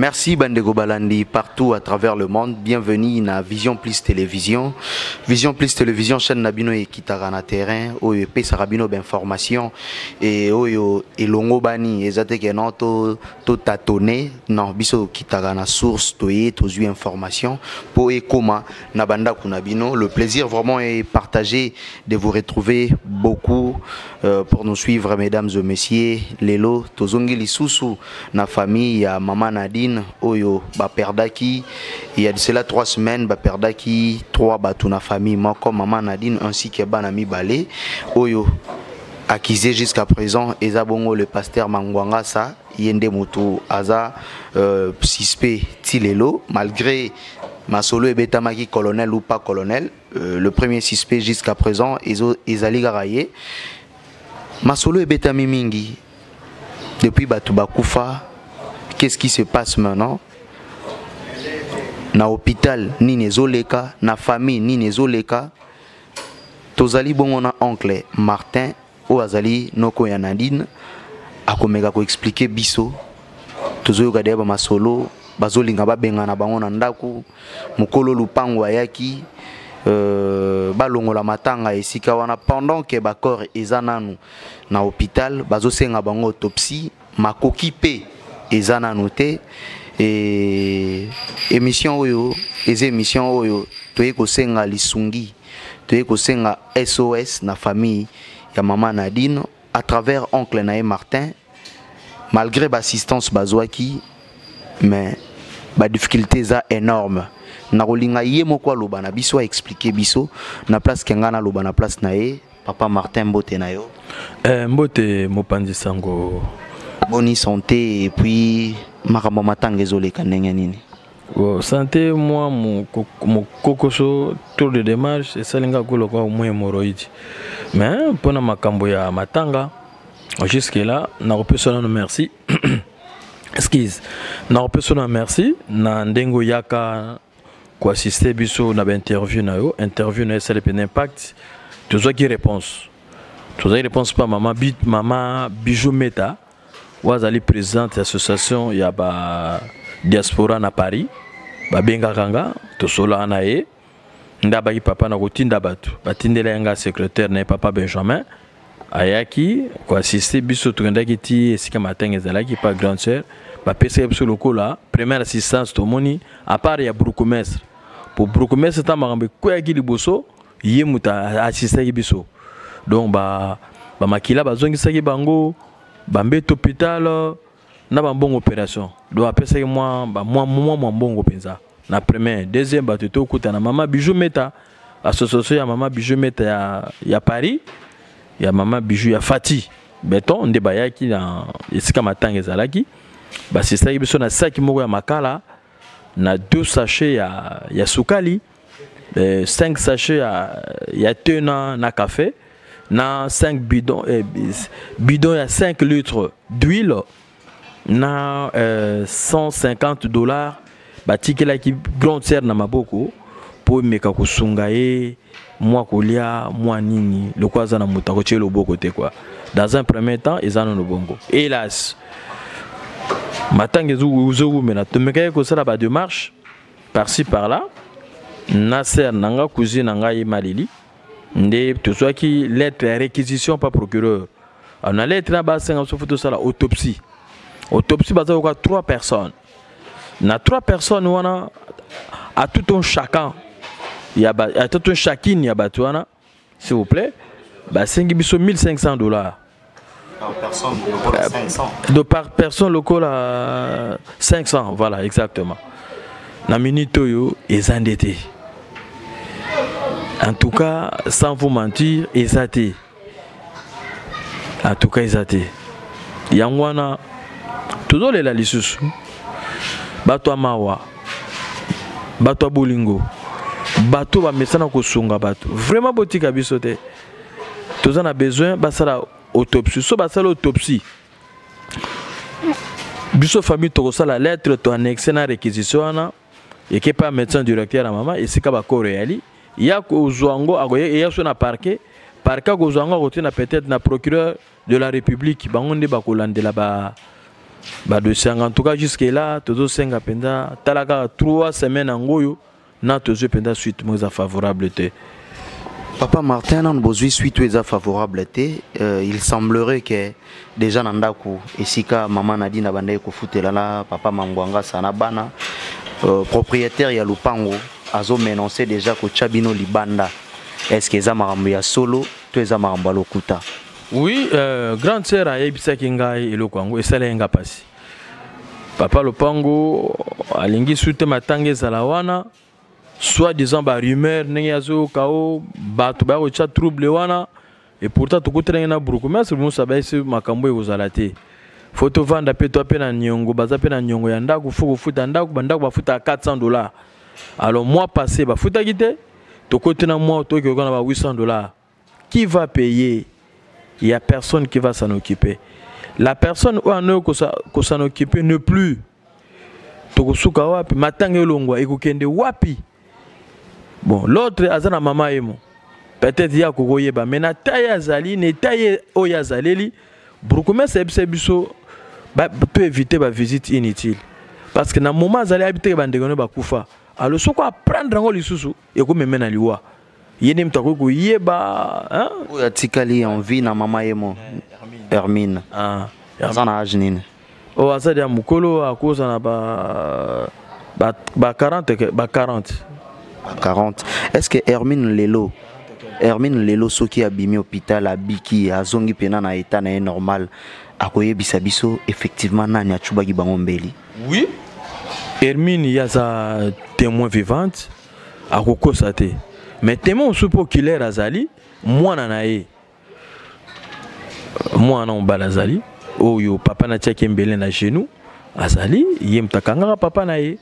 Merci bandeko balandi partout à travers le monde. Bienvenue na Vision Plus Télévision. Vision Plus Télévision chaîne na bino ekitaka na terrain oyo epesaka bino ba information et oyo elongo bani eza te ke non to to tâtonner non biso kitaka na source toye tozwi information po ekoma na bandako na bino. Le plaisir vraiment est partagé de vous retrouver beaucoup pour nous suivre mesdames et messieurs. Lelo tozongi lisusu na famille ya maman Nadine oyo ba perdaki il y a de cela 3 semaines ba perdaki 3 batu na famille moko maman Nadine ainsi que bana mibale oyo accusé jusqu'à présent eza bongo le pasteur Mangwangasa yende mutu aza suspect ti lelo malgré masolo ebetamaki colonel ou pas colonel, le premier suspect jusqu'à présent ezali kaka ye. Masolo ebetami mingi depuis batu bakufa. Qu'est-ce qui se passe maintenant na hôpital nini ezoleka na famille nini ezoleka? Tozali bongo na oncle Martin oyo azali noko ya Nadine akomeka ko expliquer biso. Tozoyoka deya ba masolo bazolinga babenga na bango na ndako mokolo lupango ayaki balongola matanga esika wana pendant que ba corps eza nanu na hôpital bazosenga bango autopsie makoki pe eza nanu te. Et émission oyo eza émission oyo toye kosenga lisungi, toye kosenga SOS na famille ya maman Nadine à travers oncle naye Martin. Malgré l'assistance bazwaki, mais ba difficulté eza énorme. Na kolinga ye moko aloba na biso a expliquer biso na place kenga na loba na place na ye. Papa Martin, mbote na yo. Mbote mopanzi sango. Boni santé et puis makambo matanga ezoleka ndenge nini? Bon, santé moi mon kokoso tour de démarche esalinga koloka moi hémorroïde. Mais pona makambo ya matanga jusque là na kopesa nanu merci. Excuse. Na kopesa nanu merci na ndengo yaka ko assister biso na ba interview na yo, interview na esali pe impact. Tozwaki réponse. Tozwaki réponse pa mama Bit, mama Bijou Meta, wazali présidente ya association ya ba diaspora na Paris. Ba bengaka nga, tosola na ye. Ndabaki papa na kotinda bato. Batindela nga secrétaire na ye papa Benjamin. Ayaki ko assister biso tokendaki ti esika matanga ezalaki pa grande sœur. Bapesaki biso lokola première assistance tomoni à part ya bourgmestre. Po bourgmestre ta makambo ekweyaki liboso, ye moto assistaki biso. Donc ba makila bazongisaki bango, ba mbeto hôpital na ba mbongo opération. Donc apesaki mwa ba mwa mwa mwa mbongo penza. Na première, deuxième bato tokuta na mama Bijou Meta, association ya mama Bijou Meta ya Paris, ya mama Bijou ya Fati Beton nde bayaki na esika matanga ezalaki. Basisaki biso na saki moko ya makala na 2 sachets ya sukali, 5 sachets ya thé na café, na 5 bidons ya 5 litres d'huile, na 150 $ batikelaki grande sœur na maboko po emeka kosunga ye mwa kolia mwa nini lokola aza na moto akotia loboko te quoi. Dans un premier temps eza nano bongo. Hélas matanga ezowumela, tomekaki kosala ba démarche par-ci par-là na sœur na nga, cousine na ngai Malili, nde tozwaki lettre ya réquisition par procureur. Alors, na lettre na basenga biso fo tosala autopsie. Autopsie baza koka 3 personnes. Na 3 personnes wana, à tout un chacun ya ba, à tout un chacune ya bato wana, s'il vous plaît, basengi biso 1500 $. Par personne, lokola 500. De par personne lokola 500, voilà exactement. Na minute oyo eza nde te. En tout cas, sans vous mentir, eza te. En tout cas eza te. Yango wana tozolela lisusu bato ya mawa, bato ya bolingo, bato bamesana kosunga bato. Vraiment botika biso te. Toza na besoin basala autopsie. So basala autopsie, biso famille tokosala lettre to annexe na réquisition wana eke pa médecin directeur ya mama esika bakoro eyali ya kozwa yango, akoya so na parquet, parquet akozwa yango akotina peut-être na procureur de la République, bango nde bakolandela ba Badossier yango, en tout cas jusque là tozosenga mpenza. Tala kaka 3 semaines yango oyo na tozwi mpenza suite moko eza favorable te. Papa Martin, nanu bozwi suite oyo eza favorable te. Il semblerait que déjà na ndako esika mama Nadine abandaki kofutela na papa Mangwangasa na bana, propriétaire ya lupango azomenonce déjà kotya bino libanda. Est ce que eza makambo ya solo to eza makambo ya lokuta? Oui, grande sœur ayebisaki ngai eloko yango, esalaki nga mpasi. Papa lopango alingi su te matanga ezala wana, soit disant barumeur ndenge azoyoka o bato baya kotya trouble wana. Et pourtant tokutanaki na bourgmestre mosu, abayesi makambo ekozala te. Fo tovanda mpe toa mpe na niongo, baza mpe na niongo ya ndako, fo kofuta ndako. Bandako bafutaka 400 $. Alors mois passé bafutaki te, tokoti na mois toyoki na ba 800 $. Qui va payer? Il y a personne qui va s'en occuper. La personne oyo anoyo s'en occuper ne plus. Tokosuka wapi? Matanga elongwa, ekokende wapi? Bon, l'autre aza na mama ye mo, peut-être ye akokoyeba, mais na ta ye azali na eta ye oyo azaleli. Bourgmestre ayebisa biso to éviter bavisite inutile, parce que na moment azali ayebi teke bandeko no bakufa. Alors soko aprendre yango lisusu, ekomeme na liwa. Ye nde moto akoki koyeba. Oyo atikali en vie na mama ye mo, Hermine, aza na age nini? Oyo azali ya mokolo, akoza na ba 40, ba 40. 40. Est ce que Hermine lelo, Hermine lelo, soki abimi hôpital, abiki, azongi mpena na état na ye normal, akoyebisa biso effectivement nani acubaki bango mbeli? Oui, Hermine ye aza témoin vivante, akokosa te. Mais témoin mosusu mpo oculaire azali mwana na ye, mwana mobali azali oyo papa natiaki mbele na genou. Azali ye moto akangaka papa na ye.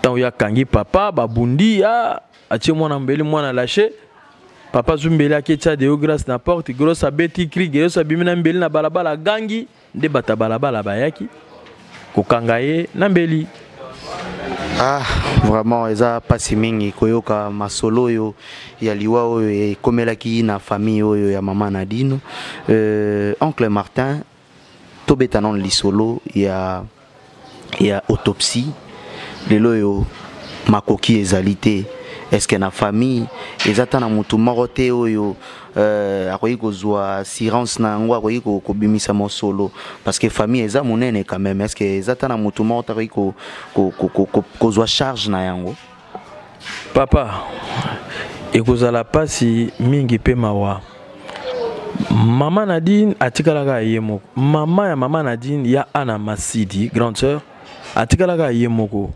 Ntango ye akangi papa, babundi ya atie mwana mbeli, mwana lâche papa, azwi mbeli, aketia Deo Grâce na porte. Grâce abeti cri, Grâce abimi na mbeli na balabala, agangi, nde bato ya balabala bayaki kokanga ye na mbeli. Ah, vraiment eza mpasi mingi koyoka masolo oyo ya liwa oyo ekomelaki na famille oyo ya mama Nadine. Oncle Martin, tobeta nano lisolo ya autopsie. Lelo oyo makoki ezali te. Est ce que na famille eza ta na motu moko te oyo akoki kozwa assurance na yango, akoki kobimisa mosolo? Parce que famille eza monene quand même. Est ce que eza ta na motu moko te akoki kozwa charge na yango? Papa, ekozala mpasi mingi mpe mawa. Mama Nadine atikalaka ye moko. Mama ya mama Nadine ya Ana Masidi, grande sœur, atikalaka ye moko.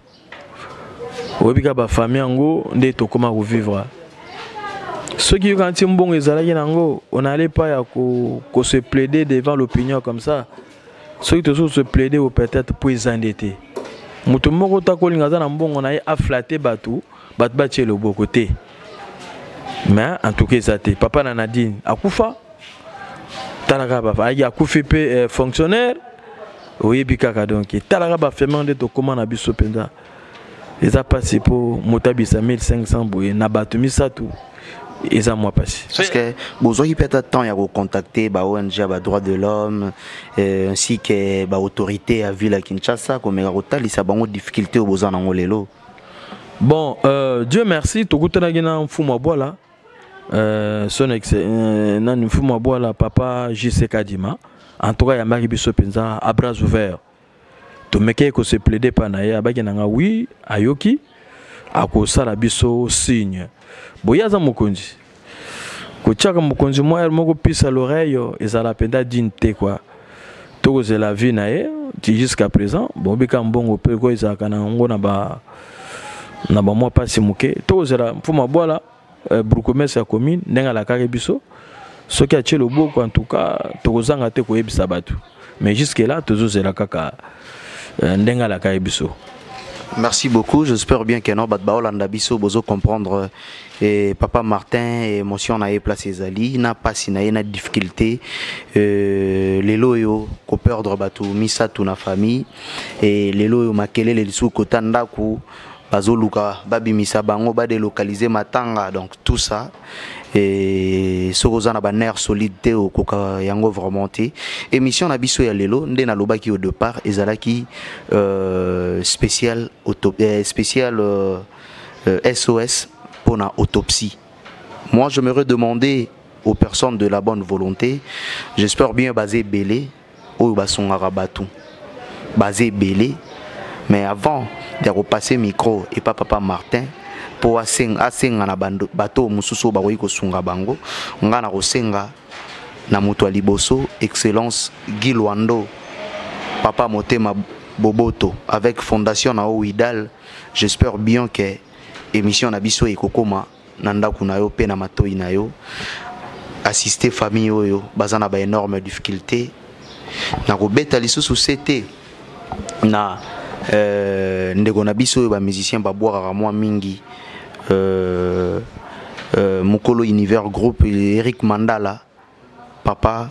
Oyebi kaka bafamille yango nde tokóma kovivre. Soki yoka nti mbongo ezalaki nango, on allait pas ya ko se plaider devant l'opinion comme ça. Soki tozo se plaider ou peut-être po eza nde te, moto moko ta kolinga aza na mbongo na ye, aflatter bato, bato batie loboko te. Mais en tout cas eza te. Papa na Nadine akufa, talaka bafa ayaki akufi mpe fonctionnaire, oyebi kaka. Donc talaka bafamille nde tokóma na biso mpenza, eza mpasi mpo moto abisa 1500 boye na bato misato, eza mwa mpasi. Parce que bozwaki mpe ata temps ya kocontacter ba ONG ya badroit de l'homme, ainsi que baautorité ya ville ya Kinshasa, komeka kotalisa bango difficulté oyo boza nango lelo? Bon, Dieu merci, tokutanaki na mfumu abwala, son ex, nani, mfumu abwala, papa JC Kadima. En tout cas yambaki biso mpenza à bras ouverts. Tomekaki kose plaider mpa na ye, abaki na nga oui, ayoki, akosala biso signe. Boye aza mokonzi, kotiaka mokonzi mwa moko pisa l'oreille ezala mpenza digne te quoi. Tokozela vie na ye ti jusqu'à présent. Bon, bika mbongo mpe ko ezalaka na yango na bamwa mpasi moke. Tokozela mfumu abwala, bourgmestre ya commune, ndenge alakaki biso, soki atie loboko, en tout cas tokozanga te koyebisa bato. Mais jusque là tozozela kaka ndenge alakaki biso. Merci beaucoup. J'espère bien que non, bato baolanda biso bozo comprendre et papa Martin émotion na ye place ezali na pasi na ye na difficulté, lelo oyo ko perdre bato misato na famille et lelo oyo makelele lisusu kota ndako. Bazoluka babimisa bango, badélocaliser matanga. Donc tout ça, et soki oza na banerf solide te, okoka yango vraiment te. Émission na biso ya lelo, nde nalobaki au départ, ezalaki spécial SOS mpona autopsie. Moi, je me redemandais aux personnes de la bonne volonté, j'espère bien baza ebele oyo basungaka bato, baza ebele. Mais avant ya kopasser micro epa papa Martin mpo asenga na bato mosusu oyo bakoki kosunga bango, nga na kosenga na moto ya liboso, Excellence Guy Lwando, papa motema boboto, avec fondation na Widal. J'espère bien que émission na biso ekokoma na ndako na yo mpe na matoi na yo. Assister famille oyo baza na baénorme difficulté. Na kobeta lisusu se te na ndeko na biso oyo bamusicien babwakaka mwa mingi, mokolo Univers Groupe, Eric Mandala. Papa,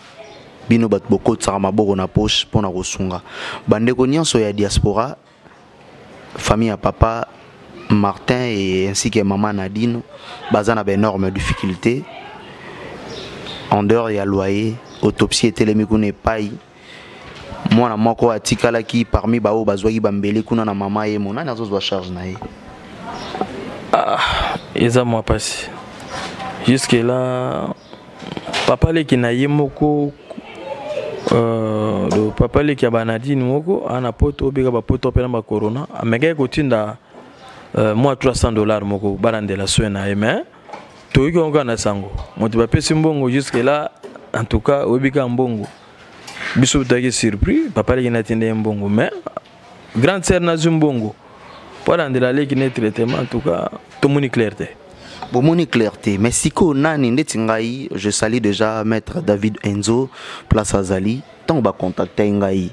bino bato bokotisaka maboko na poche mpona kosunga bandeko nyonso ya diaspora, famille ya papa Martin et ainsi que maman Nadine baza na baénorme difficulté. En dehors ya loyer, autopsie etelemi kuna epai mwana moko atikalaki parmi baoyo bazwaki bambele kuna na mama ye mo, nani azozwa charge na ye? Ah, eza mwa mpasi. Jusque là, papa leki na ye moko, papa leki ya banadine moko ana poto, obika bapoto mpe na bacorona, amekaki kotinda mwa 300 $ moko balandela soin na ye. Mais toyoki yango kaka na sango, moto bapesi mbongo. Jusque là, en tout cas, oyebi kaka mbongo, biso tozalaki surpris. Papa leki natinda ye mbongo, mais grande sœur nazwi mbongo mpo alandela leki ne traitement. En tout cas, tomoni clair te. Bomoni clair te. Mais sikoyo nani ndeti ngai, je salue déjà maître David Enzo place azali. Ntango bacontacte ngai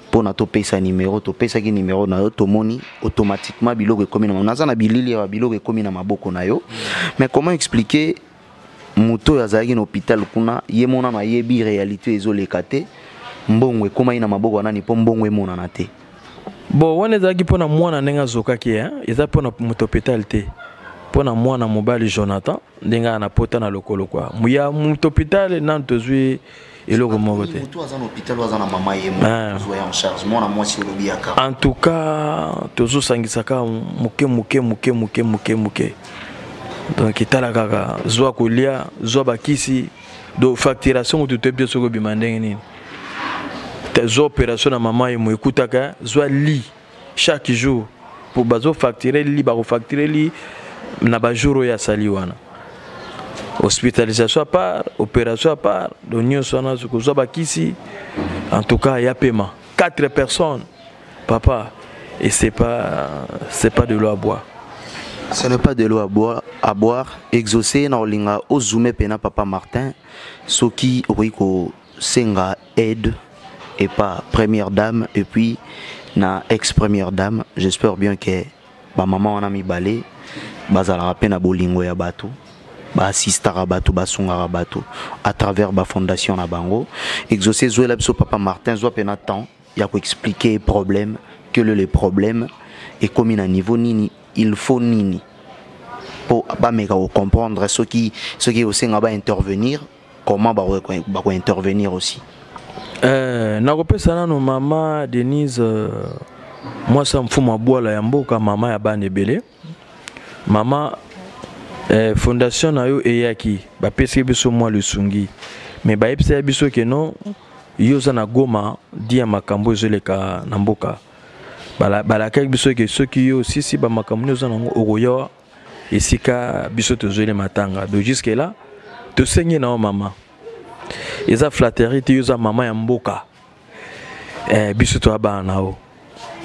mpona topesa numéro, topesaki numéro na yo, tomoni automatiquement biloko ekomi na, naza na bilili ya biloko ekomi na maboko na yo. Mais comment expliquer moto oyo azalaki na hôpital kuna, ye monano ayebi réalité ezoleka te? Mbongo ekomaki na maboko ya nani mpo mbongo emonana te? Bon, wana ezalaki mpona mwana ndenge azokaki, eza mpona moto hôpital te, mpona mwana mobali Jonathan ndenge aya na pota na lokolo kwa ya moto hôpital. Nanu tozwi eloko moko te. Moto aza na hôpital, aza na mama ye moko en charge, mwana mwasi olobi yaka. En tout cas, tozosangisa kaka moke moke moke moke moke moke. Donc etala kaka, zwa kolia, zwa bakisi. Donc facturation kutu toyebi te soki obima ndenge nini. Zwa opération na mama ye mo ekutaka, zwa lit chaque jour po bazofacture lit, bakofacture lit na bajour oyo asali wana, hospitalisation à part, opération à part. Donc nyonso wana, kozwa bakisi, en tout cas ya pema quatre personnes, papa, et c'est pas de l'eau à boire. Ce n'est pas de l'eau à boire, à boire. Exaucé na olinga ozume pena papa Martin, soki okoki kosenga aide et pas première dame et puis na ex première dame. J'espère bien que bamama wana mibale bazalaka mpe na bolingo ya bato, baassistaka bato, basungaka bato à travers bafondation na bango. Exaucé, zwela biso papa Martin, zwa mpe na temps ya koexpliquer problème, quel est le problème, ekomi na niveau nini, il faut nini mpo bameka kocomprendre. Soki osenga baintervenir, comment bakointervenir aussi? Nakopesa nano mama Denise, mwasi ya mfumu abwala ya mboka, mama ya bana ebele. Mama, fondation na yo eyaki, bapesaki biso mwa lisungi, me bayebisaki biso ke non, yo oza na Goma, di ya makambo ezoleka na mboka. Balakaki biso ke soki yo osisi bamakambo nini oza nango, okoya esika biso tozweli matanga. Donc jusque là, tosengi na yo mama, eza flatterie te, yo oza mama ya mboka. Biso toya bana na yo,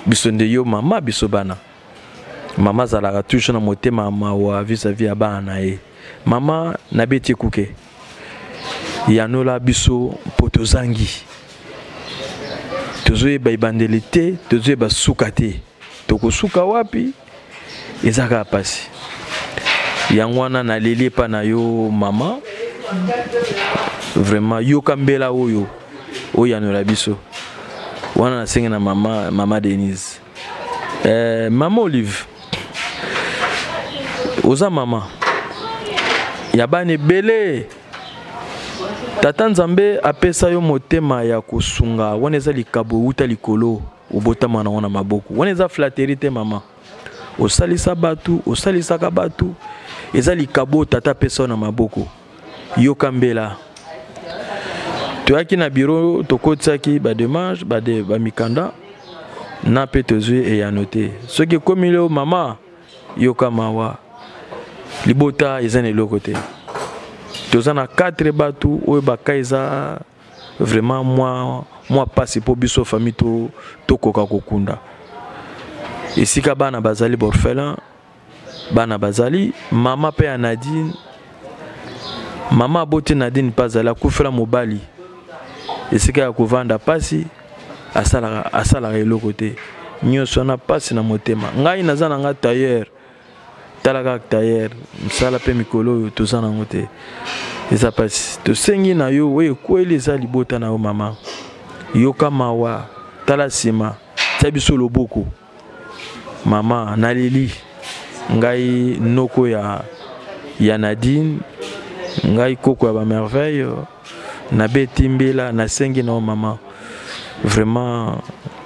biso nde yo mama, biso bana. Mama azalaka toujours na motema mawa vis-à-vis ya bana na ye. Mama, nabeti ekuke, yanola biso mpo tozangi, tozoyeba ebandeli te, tozoyeba suka te, tokosuka wapi? Eza kaka mpasi. Yango wana naleli epa na yo mama, vraiment yoka mbela oyo oyanola biso. Wana nasengi na mama Denise, mama Olive. Oza mama ya bana ebele. Tata Nzambe apesa yo motema ya kosunga, wana eza likabo euta likolo, obotama nango na maboko. Wana eza flatterie te mama. Osalisa bato, osalisaka bato, eza likabo tata apesa yo na maboko. Yoka mbela. Toyaki na bureau, tokotisaki ba démarche, ba de, ba mikanda na mpe tozwi eyano te. Soki ekomi leo mama, yoka mawa. Libota eza na eloko te. Toza na 4 bato oyo baka eza vraiment mwa pasi po biso famille to tokoka kokunda. Esika bana bazali borphelin, bana bazali mama pe ya Nadine, mama aboti Nadine pe azali akufela mobali. Esika ya kovanda pasi, asalaka eloko te. Nyonso wana pasi na motema. Ngai naza na nga tailleur. Tala kaka tailleur, mosala pe mikolo oyo toza nango te. Eza pasi. Tosengi na yo oyo ekweli eza libota na yo mama. Yoka mawa, tala nsima, tia biso loboko. Mama, naleli ngai noko ya Nadine, ngai koko ya ba merveille, nabeti mbela, nasengi na yo mama. Vraiment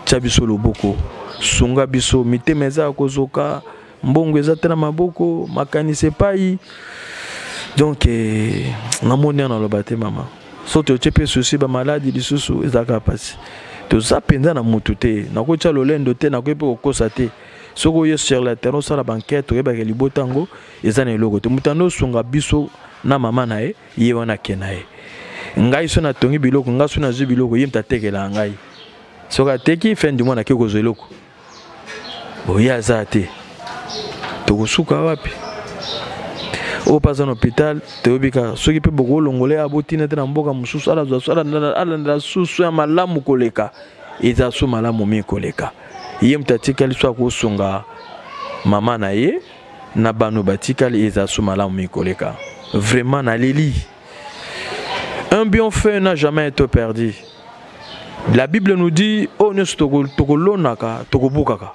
tia biso loboko, sunga biso, mitema eza ya kozoka, mbongo eza te na maboko, makanisi epai. Donc namoni wana naloba te mama. Soki totie mpe souci ba maladi lisusu ezalaka pasi. Toza mpenza na mutu te, nakotia lolendo te, nakoki mpe kokosa te. Soki oye sur le terrain osala ba enquête, oyebaka libota yango eza na eloko te. Moto ando osunga biso na mama na ye, ye wana ake na ye. Ngai so natongi biloko, ngai so nazwi biloko, ye moto atekelaka ngai. Soki ateki, fin du mois nake kozwa eloko. Oye aza te. Tokosuka wapi? Oyo mpe aza na hôpital, toyebi kaka soki mpe bokolongola ye abotina te na mboka mosusu, alandela susu ya malamu koleka, eza su malamu mingi koleka. Ye moto atikali so akosunga mama na ye na bano batikali, eza su malamu mingi koleka. Vraiment naleli. Un bienfait n'a jamais été perdu. La Bible nous dit, oh, nyonso tokolonaka, tokobukaka.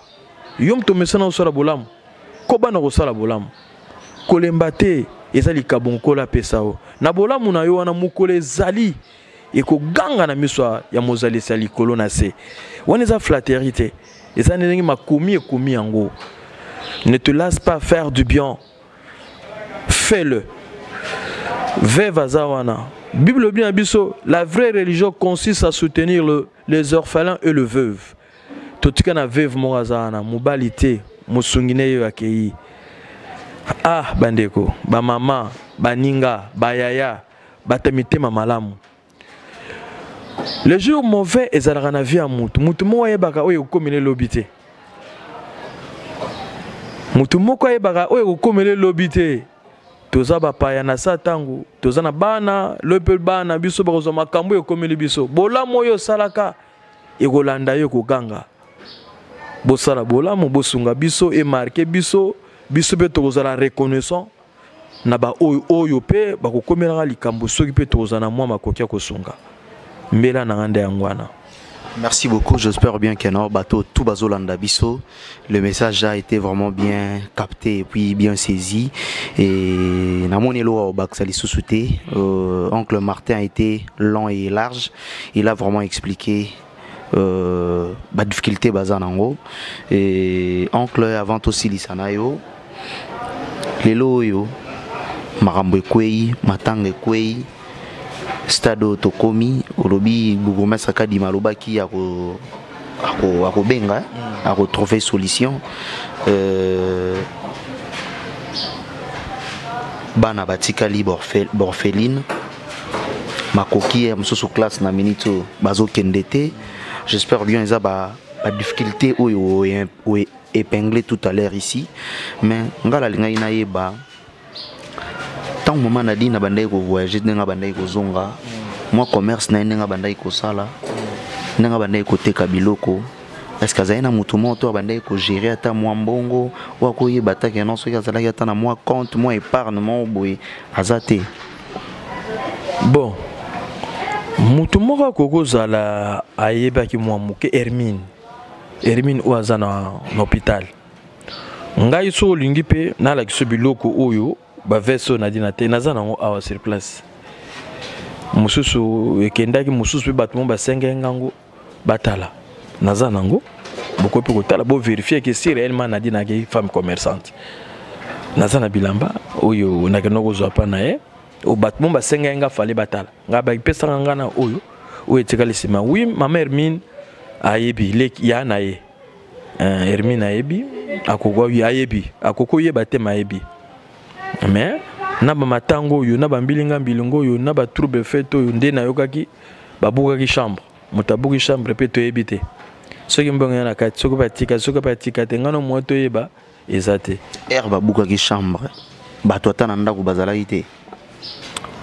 Yo moto omesana kosala bolamu, koba na kosala bolamu. Kolemba te, eza likabo Nkolo apesa yo. Na bolamu na yo wana mokolo ezali ekoganga na miso ya mozalisi ya likolo na se. Wana eza flatterie te. Eza ndenge makomi ekomi yango. Ne te lasse pas faire du bien. Fais-le. Veuve aza wana. Bible bien biso, la vraie religion consiste à soutenir les orphelins et le veuve. Totika na veuve moko aza wana, mobali te, mosungi ne yo akei. Ah bandeko, ba mama, baninga, ba yaya, bata mitema malamu. Le jour mauvais ezalaka na vie ya mutu. Mutu moko ayebaka oyo ekokomela elobi te. Mutu moko ayebaka oyo ekokomela elobi te. Toza bapaya na sa tango, toza na bana, lobi mpe bana biso bakozwa makambo oyo ekomeli biso. Bolamu oyo osalaka ekolanda yo ekoganga. Bosala bolamu, bosunga biso, emarke biso, biso mpe tokozala reconnaissant na ba oyo oyo mpe bakokomelaka likambo soki mpe tokozala na mwa makoki ya kosunga. Mbela na nga nde yango wana. Merci beaucoup, j'espère bien que non, bateau tout bazolanda biso. Le message a été vraiment bien capté et puis bien saisi. Et namoni lo baksa lisusu te, oncle Martin a été long et large. Il a vraiment expliqué ba difficulté baza nango. Et oncle avant tosilisa na yo lelo oyo makambo ekwei, matanga ekwei, stade oyo tokomi, olobi bourgmestre Kadima alobaki akobenga, akotrouver solution. Bana batikali borpheline, makoki ya mosusu classe na minute oyo bazokende te. J'espère bien eza ba difficulté oyo oyo épinglé tout à l'heure ici, mais ngala lingai na yeba tant maman Nadine abandaki ko voyager ndenge abandaki kozonga, moi commerce na ye ndenge abandaki kosala, ndenge abandaki koteka biloko, est-ce que azali na motu moko to abandaki kogérer ata mwa mbongo oyo akoyeba ata ke non, soki azalaki ata na mwa compte, mwa épargne moko boye aza te? Bon, motu moko akoki kozala ayebaki mwa moke Hermine. Hermine oyo aza na hôpital. Ngai so olingi mpe nalakisa biloko oyo baveste oyo nadi na te, naza nango awa sur place. Mosusu ekendaki, mosusu mpe bato mo basengaki ngango batala, naza nango. Bokoki mpe kotala, boverifie ke si réellement nadi naki femme commerçante. Naza na bilamba oyo nakenda kozwa mpa na ye, oyo bato mo basengaki nga fale batala, nga bapesaka nga na oyo oyo etikali nsima. Oui, mama Hermine ayebi leki ya na ye. Hermine ayebi, akoki ayebi, akoki oyeba te, mayebi. Mais na bamatango oyo, na bambilinga mbilinga oyo, na batrouble fete oyo nde nayokaki babukaki chambre. Moto abuki chambre mpe toyebi te soki mbongo ya na kati, soki batika, soki batika te, ngano mwa toyeba eza te. Ere babukaki chambre, bato ata na ndako bazalaki te?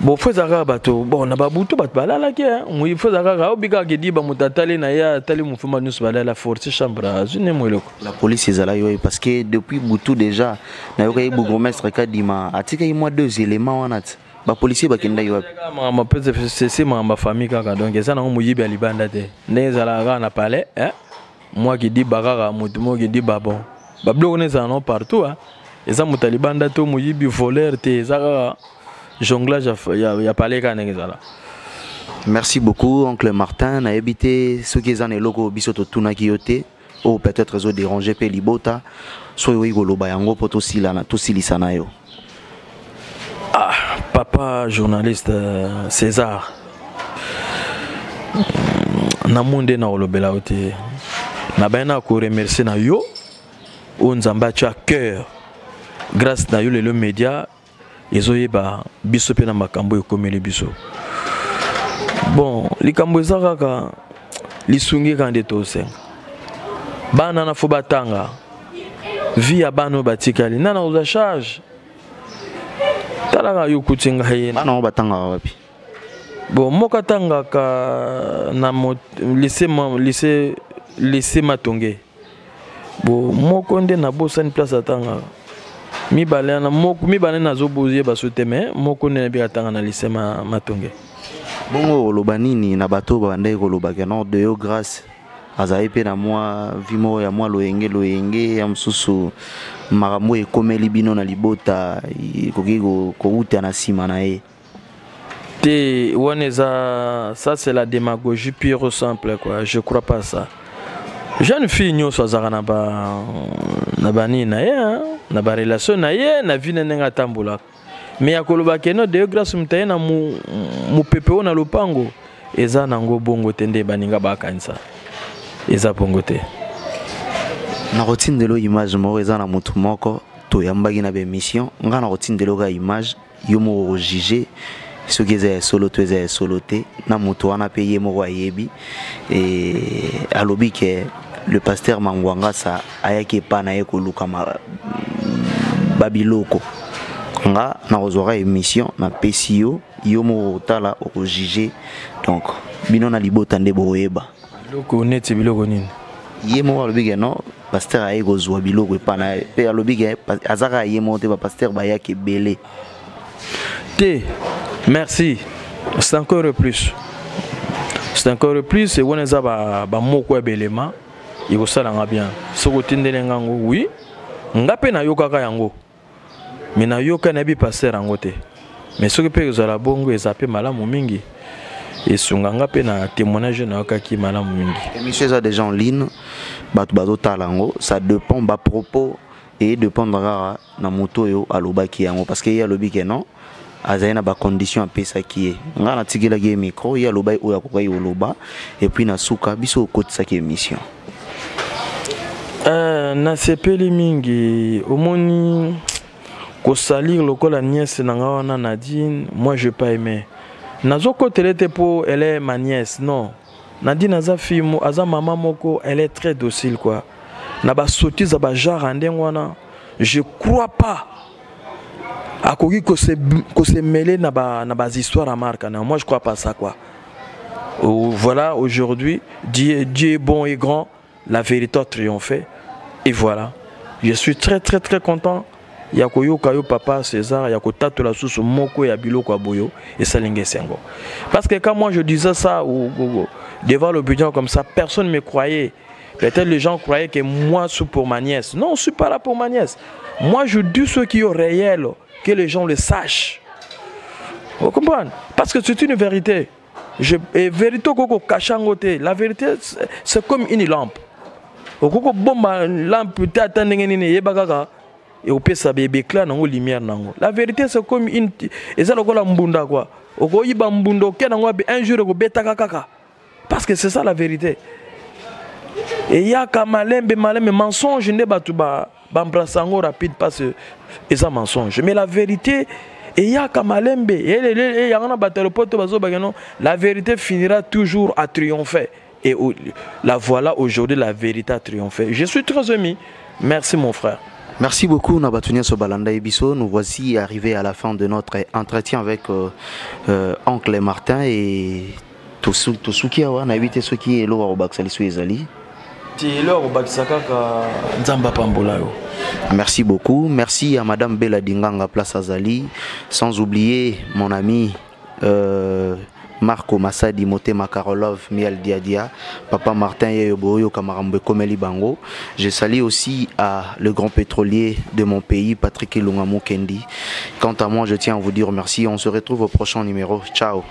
Bon, fo eza kaka bato, bon, na babutu bato balalaki. Moi fo eza kaka obi kaka kediba, moto atali na ye, atali mofuma nyonso balala, force chambre azwi nde mo eloko. La police ezalaki oyo? Parce que depuis butu déjà nayokaki bourgmestre Kadima atikaki mwa deux éléments wana ti bapolisier bakendaki wapi? Makambo mpe sese, makambo ya famille kaka. Donc eza nango moyibi ya libanda te, ndenge ezalaka kaka na palais, mwa kidiba kaka, motu moko kidiba. Bon, babiloko wana ezala nango partout. Eza moto ya libanda to moyibi voleur te, eza kaka jonglage ya palais kaka ndenge ezala. Merci beaucoup, oncle Martin. Nayebi te soki eza na eloko biso totunaki yo te, oyo peut-être ezodéranger mpe libota, soki okoki koloba yango mpo tosilisa na yo. Ah, papa journaliste César, namoni nde na kolobela yo te. Nabaye na koremercier na yo oyo Nzambe atia cœur. Grâce na yo lelo média ezoyeba biso mpe na makambo ekomeli biso. Bon, likambo eza kaka lisungi kaka nde tosenga. Bana na fo batanga, vie ya bana oyo batikali nana kozwa charge. Talaka yo kuti ngai. Bana oyo batangaka wapi? Bon, moko atangaka na lycée Matonge. Bon, moko nde nabosani place atangaka. Mibale wana, moko, mibale nazoboyeba so te, mais moko nde nayebi atanga na lycée Matonge. Bongo oloba nini na bato oyo babandaki kolobaka non, Deo Grâce azali mpe na mwa vie moko ya mwa loyenge loyenge ya mosusu, makambo oyo ekomeli bino na libota ekoki kowuta na nsima na ye? Te, wana eza, ça c'est la démagogie pure simple, quoi. Je crois pas ça. Jeune fille nyonso azalaka na ba na banini na ye, na barelation na ye, na vie na ndenge atambolaka. Mais ya koloba ke no Deo Grâce moto aye na mopepe oyo na lopango, eza nango bongo te. Nde baninga bakanisa, eza bongo te. Nakotindela image moko eza na motu moko toyambaki na baémission. Ngai nakotindela kaka image, yo moko okojuge soki eza ya solo to eza ya solo te. Na moto wana mpe ye moko ayebi e, alobi ke le pasteur Mangwangasa ayaki epa na ye koluka babiloko. Nga nakozwaka émission, napesi yo, yo moko okotala, okojuge. Donc bino na libota nde bokoyeba. Biloko neti biloko nini? Ye moko alobi ke non, pasteur aye kozwa biloko epa na ye. Mpe alobi ke aza kaka ye moko te, bapasteur bayaki ebele. Te, merci, c'est encore plus, c'est encore plus. Wana eza bamoko ya belema ekosalanga bien soki otindeli nga yango. Oui, nga mpe nayokaka yango, mais nayoka, nayebi pasteur yango te. Mais soki mpe ezala bongo, eza mpe malamu mingi, esunga nga mpe na témoignage nayokaki malamu mingi. Émission eza déjà en ligne, bato bazotala yango. Ça dépend, bapropos edépendre kaka na moto oyo alobaki yango, parce que ye alobi ke non, azali na bacondition apesaki ye. Ngai natikelaki ye micro, ye alobaki oyo akokaki koloba, et puis na suka biso okotisaki émission. Nasepeli mingi. Omoni kosalir lokola nièce na nga wana Nadine, moi je pas aimé. Nazokotela te mpo elle est ma nièce, non. Nadine aza fille, aza mama moko, elle est très docile, quoi. Na basottise ya bagenre ya ndenge wana, je crois pas akoki kose mêler na bahistoire ya marque na. Moi je crois pas ça, quoi. Voilà, aujourd'hui Dieu, Dieu est bon et grand, la vérité a triomphé et voilà, je suis très très très content ya koyoka yo, papa César, ya kotatola susu moko ya biloko ya boyo. Esalinga esengo, parce que quand moi je disais ça ou devant l'opinion comme ça, personne ne me croyait. Peut-être les gens croyaient que moi, je suis pour ma nièce. Non, je suis pas là pour ma nièce. Moi, je dis ce qui est réel, que les gens le sachent. Vous comprenez? Parce que c'est une vérité. Je, et vérité, koko kachango te. La vérité, c'est comme une lampe. Okoko bomba lampe te ata ndenge nini yeba kaka ekopesa éclat nango, lumière nango. La vérité, c'est comme une, eza lokola mbunda quoi. Okoyiba mbunda, oke nango abe, un jour ekobetaka kaka. Parce que c'est ça la vérité. Eyaka malembe malembe. Mensonge nde bato baembrasse yango rapide parce que eza mensonge. Mais la vérité eyaka malembe. Yango na bato ya lopoto bazobaka non, la vérité finira toujours à triompher. Et la voilà aujourd'hui, la vérité a triomphé. Je suis très ému. Merci mon frère. Merci beaucoup na bato nyonso balanda biso. Nous voici arrivés à la fin de notre entretien avec oncle Martin et tosuki awa. Nayebi te soki eloko akobakisa liso ezali. Ti eloko akobakisa kaka, Nzambe apambola yo. Merci beaucoup. Merci à Madame Bella Dinganga Place Azali. Sans oublier mon ami Marco Masadi Motema Karolov Miel Diadia, Papa Martin Yeyoboyo Kamarambe Komeli Bango. Je salue aussi à le grand pétrolier de mon pays, Patrick Ilunga Kendi. Quant à moi, je tiens à vous dire merci. On se retrouve au prochain numéro. Ciao.